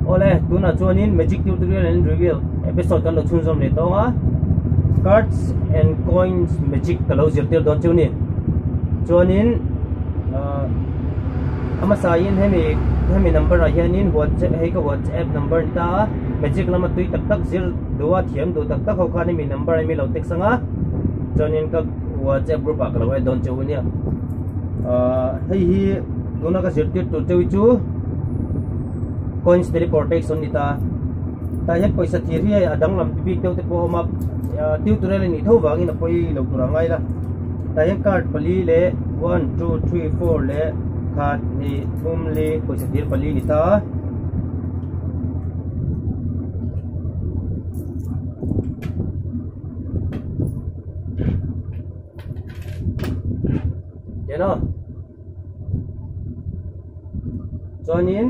Awle, tunah chuanin Magic Tutorial and Reveal episode kan lo chhunzawm leh tawng a, Cards and Coins Magic ka lo zirtir dawn chu ni. Chuanin ahh a hmasain hemi hemi number ah hianin WhatsApp hei ka WhatsApp number ni ta a, Magic lama tui tak tak zir duh a thiam duh tak tak ho khan hemi number ah mi lo text ang a, chuanin ka WhatsApp group ah ka lo add dawn cheu ania. Ahh hei hi tuna ka zirtir tur cheu hi chu coins teleportation ni ta tah hian pawisa thir hi hei a danglam ti bik deuh te pawh a awm a tutorial a nih tho vangin a pawi lo tur a ngai la tah hian card pali leh one two three four leh khat hnih thum li pawisa thir pali ni ta. Chuanin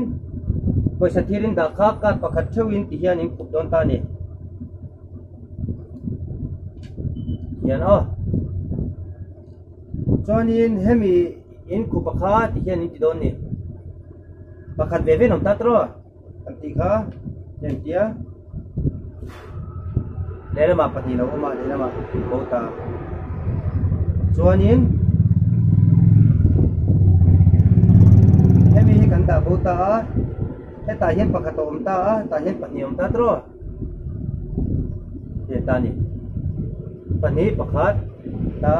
pawisa thil in dah kha card pakhat theuhin ti hian in khup dawn ta a ni. Hian aw. Chuanin hemi in khup a kha ti hian in ti dawn a ni. Pakhat ve ve an awm ta tawh a kan tih kha heng tia lehlamah pahnih lo awm a lehlamah bo ta chuanin hemi hi kan dah bo ta a hetah hian pakhat a awm ta a hetah hian pahnih a awm ta tawh a ta a ni pahnih pakhat ta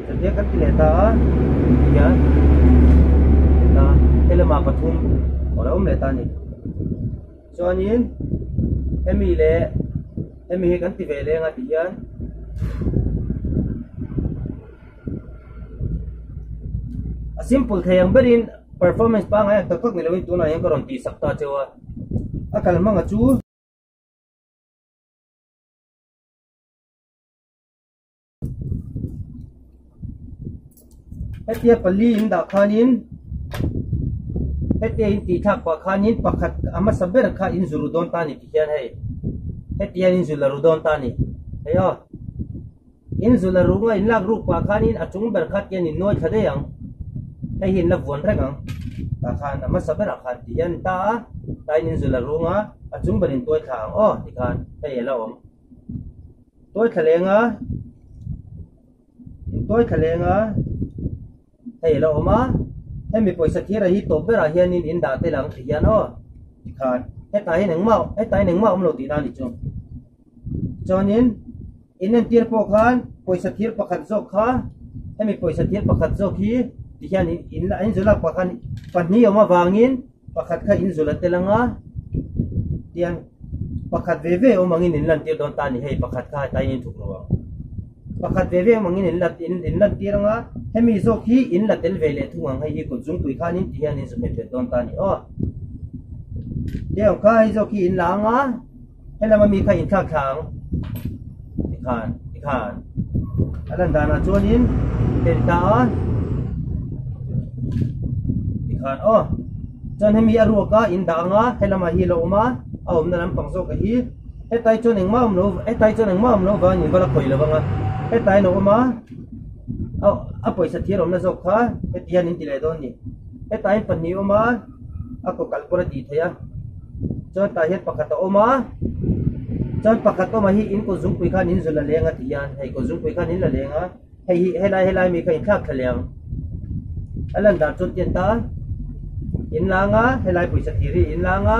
chutia kan ti leh ta a tihian ta helamah pathum a lo awm leh ta a ni chuanin hemi leh hemi hi kan ti ve leng a tihian a simple thei ang berin performance pangngai ang tak tak ni lovin tunah hian ka rawn tihsak ta cheu a a kal hmanga chu. Hetia pali in dah khanin hetia in tih thlak pah khanin pakhat a hmasa ber kha in zu ru dawn ta a ni tih hian hei heti hian in zu la ru dawn ta a ni hei aw in zu la ru nga in lak ruk pah khanin a chung ber kha tian in nuai thla daih ang hei hi in la vuan reng ang tah khan a hmasa berah khan ti hian ta a tain in zu la ru nga a chung ber in tuai thla ang aw tikhan hei a la awm. Tuai thla leng a tuai thla leng a hei a lo awm a hemi pawisa thir a hi tawp berah hianin in dah tel ang ti hian aw tikhan hetah hian engmah hetah hian engmah a awm lo tihna a ni chu chuanin in entir pawh khan pawisa thir pakhat zawk kha hemi pawisa thir pakhat zawk hi ti hian in in in zawlak pah khan pahnih a awm avangin. Pakhat kha in zul a tel anga tiang pakhat ve ve awm angin in lantir dawn ta a ni hei pakhat kha hetah in thuk lo ang pakhat ve ve awm angin in la in lantir anga hemi zawk hi in la tel ve leh thung ang hei hi kut zungpui khanin ti hian in zu hmet bet dawn ta a ni aw tiang kha hei zawk hi in la anga helam ami kha in thlak thla ang tikhan tikhan a lan danah chuanin tel ta a tikhan aw chuan hemi a ruak a in dah anga helamah hi a lo awm a a awmna lampang zawk a hi hetlai chuan engmah a awm lo hetlai chuan engmah a awm lo vangin in va la khawi lo vang a hetlai in a awm a a pawisa thir awmna zawk kha heti hian in ti leh dawn a ni hetlai in pahnih a awm a. a kaw kal pawn a tih theih a chuan tah hian pakhat a awm a chuan pakhat awmah hi in kaw zungpui khan in zul a leng a ti hian hei kaw zungpui khan in la leng a hei hi helai helai mi kha in thlak thla leh ang a lan dan chuan tian ta in lang a helai pawisa thir hi in lang a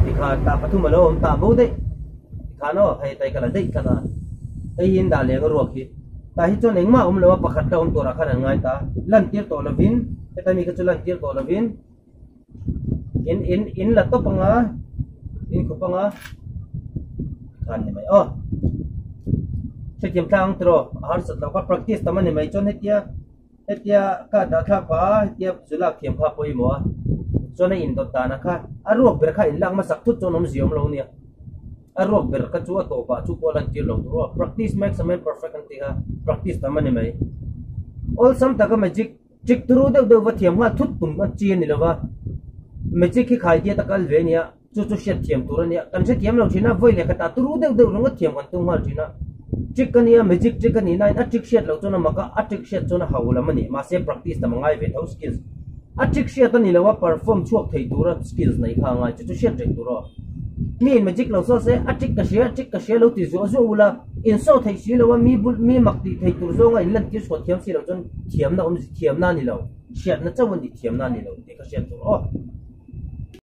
tikhan tah pathum a lo awm tah bo daih tikhan aw hei tai ka la daih tlat a hei hi in dah leng a ruak hi. Tah hi chuan engmah a awm lo a, pakhat la awm turah khan an ngai ta. Lantir tawh lovin, heta mi kha chu lantir tawh lovin, in in in la tawp anga, in khup anga, khan ni mai aw. Hrethiam tlang ang tiraw, a harsat loh kha practice tam a ni mai chuan hetia hetia ka dah thlak pah a, hetia zu lak thiam kha a pawimawh a. Chuan a indawt danah kha a ruak ber kha in lak hmasak thut chuan awmzia awm lo nia. A ruak ber kha chu a tawpah chu pawh a lantir lo tur aw. Practice makes a man perfect an tih kha practice tam a ni mai. Awlsam taka magic trick turu deuh deuh va thiam nghal thut tum a chi a ni lo va. Magic hi khai diat a kal ve a nia, chu chu hriat thiam tur a nia. Kan hrethiam lo thin a, vawi leh khatah turu deuh deuh ringawt thiam kan tum nghal thin a. Trick a nia, magic trick a nih nain a trick hriat loh chuan a mak a, a trick hriat chuan a hau lam a ni. Mahse practice tam a ngai ve tho skills. A trick hriat a ni lo a, perform chhuak thei tura skills nei kha a ngai chu chu hriat reng tur aw. Mi in magic lo saw se, a trick ka hria, a trick ka hria lo ti zuah zuah ula, in saw theih si lo a, mi bul mi mak tih thei tur zawnga in lantir chhuah thiam si lo chuan thiamna awm thiamna a ni lo, hriatna chauh a ni thiamna a ni lo tih ka hriat tur aw.